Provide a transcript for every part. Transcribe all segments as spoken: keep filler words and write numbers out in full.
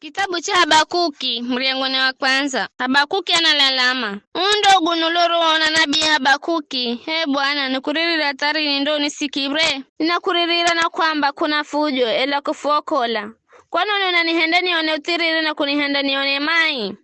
Kitabu cha Habakuki, muryango ni wa kwanza. Habakuki analalama. Uu ndo ugunuloro wa nabii Habakuki. He Bwana, nikuririra tharini ndo unisikire? Ninakuririra na kwamba kuna fujo, ela kufuokola. Kwani unanihenda nione uthiriri na kunihenda nione mai?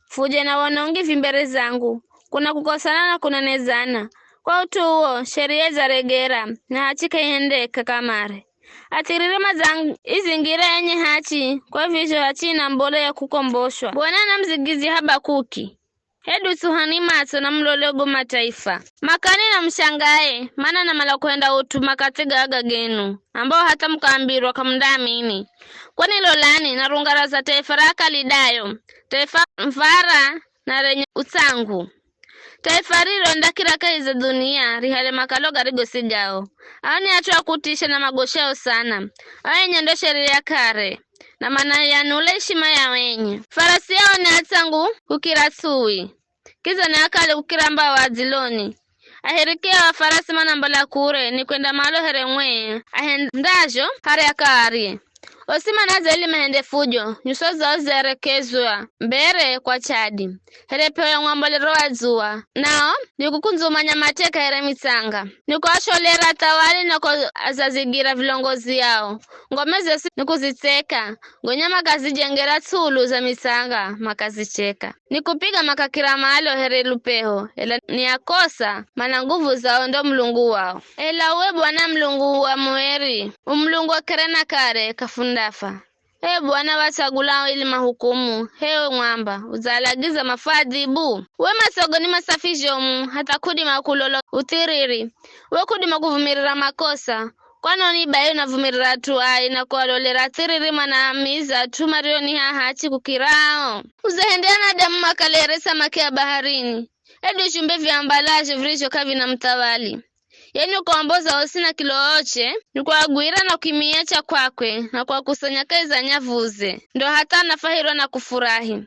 Fujo na wonongi vi mbere zangu, kuna kukosana na kunenezana. Kwa ut'u uwo, sheria idzaregera, na hachi k'aihendeka kamare. Athiriri madzang-, izingira enye hachi, kwa vizho hachi ina mbole ya kukomboshwa. Bwana anamzigizya Habakuki. Hedu tsuhani matso na mulole go mataifa. Makani na mushangae, mana namala kuhenda ut'u makathi gaga genu, ambao hata mukaambirwa k'amundaamini. Kwani lolani, narungaraza taifa ra Akalidayo, taifa mvara na renye utsangu. Taifa riro ndakira kahi za dhunia, rihale makalo garigosigao. Ao ni at'u a kutisha na magoshao sana. Ao enye ndo sheria kare, na manayanula ishima ya wenye. Farasi ao ni atsangu kukira ts'ui, kiza ni akali kukira mbawa dziloni. Ahirikio a farasi manambola kure, ni kwenda malo here mwee, ahendazho hari akari. Osi manadza ili mahende fujo, nyuso zao ziarekezwa mbere kwa chadi, here p'eho ya mwambolero wa dzuwa. Nao ni kukundzumanya mateka here mitsanga, ni kuasholera thawali na kuazazigira vilongozi ao. Ngome zosi ni kuzitseka, gonya makazijengera ts'ulu za mitsanga, makazicheka. Ni kupiga makakira malo here lupeho, ela ni akosa, mana nguvu zao ndo mulungu wao. Ela uwe Bwana Mulungu wa mueri, u Mulungu wa kare na kare, k'afundafa. Ee Bwana, watsagula ili mahukumu, hewe mwamba, udzaalagiza mafuadhibu. We matsogo ni masafi zhomu, hatha k'udima kulola uthiriri. We k'udima kuvumirira makosa, kwanoni bai unavumirira at'u ai na kualolera thiriri manaamiza at'u mario ni hahachi kukirao? Uzahendea anadamu makale here samaki ya baharini, hedu viumbe viambalazho virizho k'avina muthawali. Ye ni kuomboza osi na kilooche, ni kuagwira na kukimia cha kwakwe, na kuakusanya kahi za nyavuze, ndo hatha anafahirwa na kufurahi.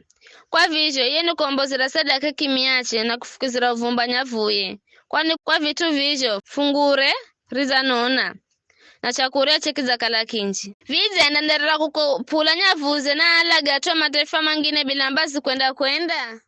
Kwa vizho, ye ni kuombozera sadaka kimiache na kufukizira uvumba nyavuye, kwani kwa vit'u vizho fungure ridzanona, na chakuryache kidzakala kinji. Vidze andaenderera kukopula nyavuze na alage at'u a mataifa mangine bila mbazi kwenda-kwenda?